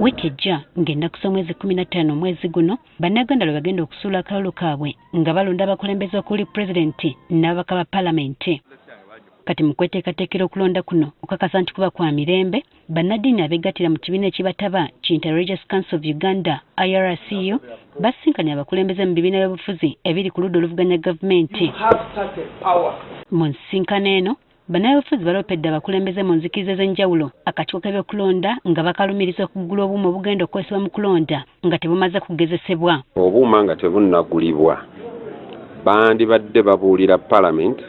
Wiiki ejja ng'ennaku z'omwezi 15 omwezi guno, Bannayuganda lwe bagenda okusuula akalulu kaabwe nga balonda abakulembeze okuli Pulezidenti n'ababaka ba Palamenti. Kati mu kweteekateekera okulonda kuno okukakasa nti kuba kwa mirembe, bannaddiini abeegattira mu kibiina ekibataba ki Interreligious Council of Uganda, IRCU, basisinkanye abakulembeze mu bibiina by'obufuzi ebiri ku ludda oluvuganya gavumenti. Mu nsisinkano eno, Bannabyabufuzi baloopedde abakulembeze mu nzikiriza ez'enjawulo akakiiko k'ebyokulonda nga bakalumiriza okugula obuuma obugenda okukozesebwa mu kulonda nga tebumaze kugezesebwa. Obuuma nga tebunnagulibwa bandibadde babuulira Palamenti,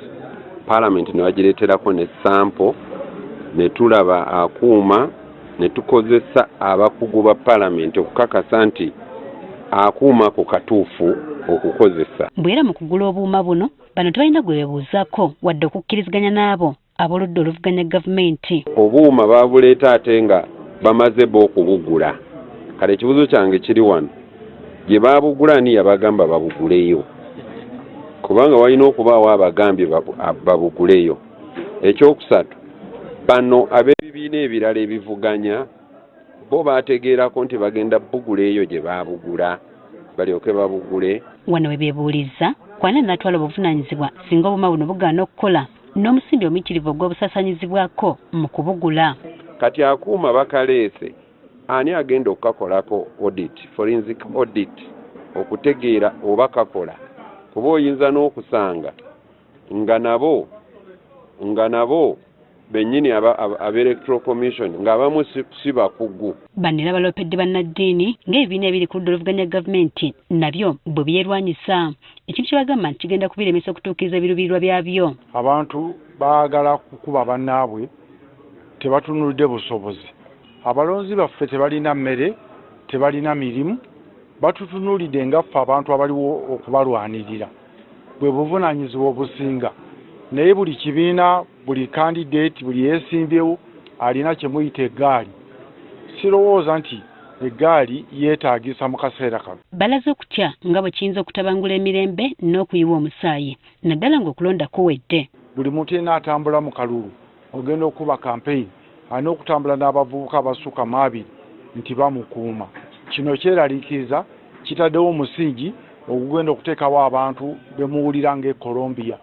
Palamenti ne bagireeterako ne sampo ne tulaba akuuma ne tukozesa abakugu ba Palamenti okukakasa nti akuuma ako katuufu okukozesa. Mbu era mu kugula obuuma buno Bano tebalina gwe beebuuzaako wadde okukkiriziganya n'abo ab'oludda oluvuganya gavumenti. Obuuma baabuleeta ate nga bamaze bo okubugula. Kale ekibuuzo kyange kiri wano, gye baabugula ani yabagamba babuguleyo? Kubanga walina okubaawo abagambye babuguleyo. Ekyokusatu, bano ab'ebibiina ebirala ebivuganya bo baategeerako nti bagenda bugula eyo gye baabugula balyoke babugule. Wano we beebuulizza ku ani anaatwala obuvunaanyizibwa singa obuuma buno bugaana okukola n'omusimbi omuyitirivu ogwabusaasaanyizibwako mu kubugula. Kati akuuma bakaleese ani agenda okukakolako audit, forensic audit, okutegeera oba kakola kuba oyinza n'okusanga nga nabo nga nabo bennyini aba Electoral Commission ng'abamu si bakugu. Bano era baloopedde bannaddiini ng'ebibiina ebiri ku ludda oluvuganya gavumenti nabyo bwe byerwanyisa, ekintu kye bagamba nti kigenda kubiremesa okutuukiriza ebiruubirirwa byabyo. Abantu baagala kukuba bannaabwe tebatunulidde busobozi. Abalonzi baffe tebalina mmere, tebalina mirimu, batutunuulidde nga ffe abantu abaliwo okubalwanirira. Bwe buvunaanyizibwa obusinga. Naye buli kibiina, buli kandideeti, buli yeesimbyewo alina kye muyita eggaali. Sirowooza nti eggaali yeetaagisa mu kaseera kano. Balaze okutya nga bwe kiyinza okutabangula emirembe n'okuyiwa omusaayi naddala ng'okulonda kuwedde. Buli muntu yenna atambula mu kalulu ogenda okukuba kampeyini alina okutambula n'abavubuka abasukka mu abiri nti bamukuuma. Kino kyeraliikiriza kitaddewo omusingi ogugenda okuteekawo abantu be muwulira ng'e Colombia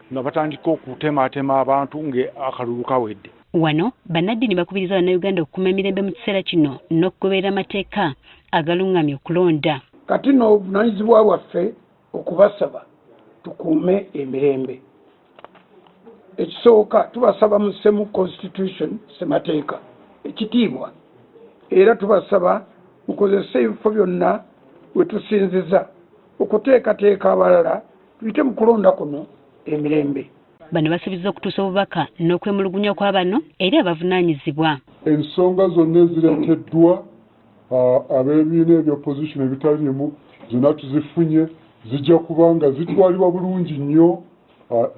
nga batandika okutemaatema abantu ng'akalulu kawedde. Wano bannaddiini bakubiriza Bannayuganda okukuuma emirembe mu kiseera kino n'okugoberera amateeka agalungamya okulonda. Kati no obuvunanyizibwa bwaffe okubasaba tukuume emirembe. Ekisooka tubasaba mussemu constitution ssemateeka ekitiibwa era tubasaba mukozese ebifo byonna wetusinziza okuteekateeka abalala tuyite mu kulonda kuno emirembe. Bano basuubizza okutuusa obubaka n'okwemulugunya kwa bano eri abavunaanyizibwa. Ensonga zonna ezireeteddwa ab'ebibiina ebya opposition ebitaliimu zonna tuzifunye, zijja kuba nga zitwalibwa bulungi nnyo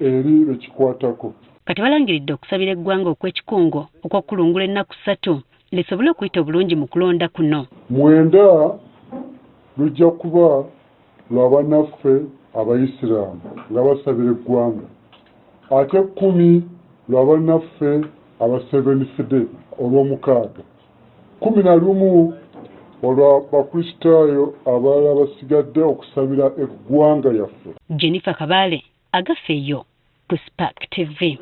eri bekikwatako. Kati balangiridde okusabira eggwanga okw'ekikungo okw'okukulungula ennaku ssatu lisobole okuyita obulungi mu kulonda kuno. Mwenda lujja kuba lwa banaffe Abayisiraamu nga basabira eggwanga ate kkumi lwa banaffe aba Seventh Day Olwomukaaga 11 olwa Bakristaayo abalala basigadde okusabira eggwanga lyaffe. Jennifer Kabaale, Agafeeyo ku Spark TV.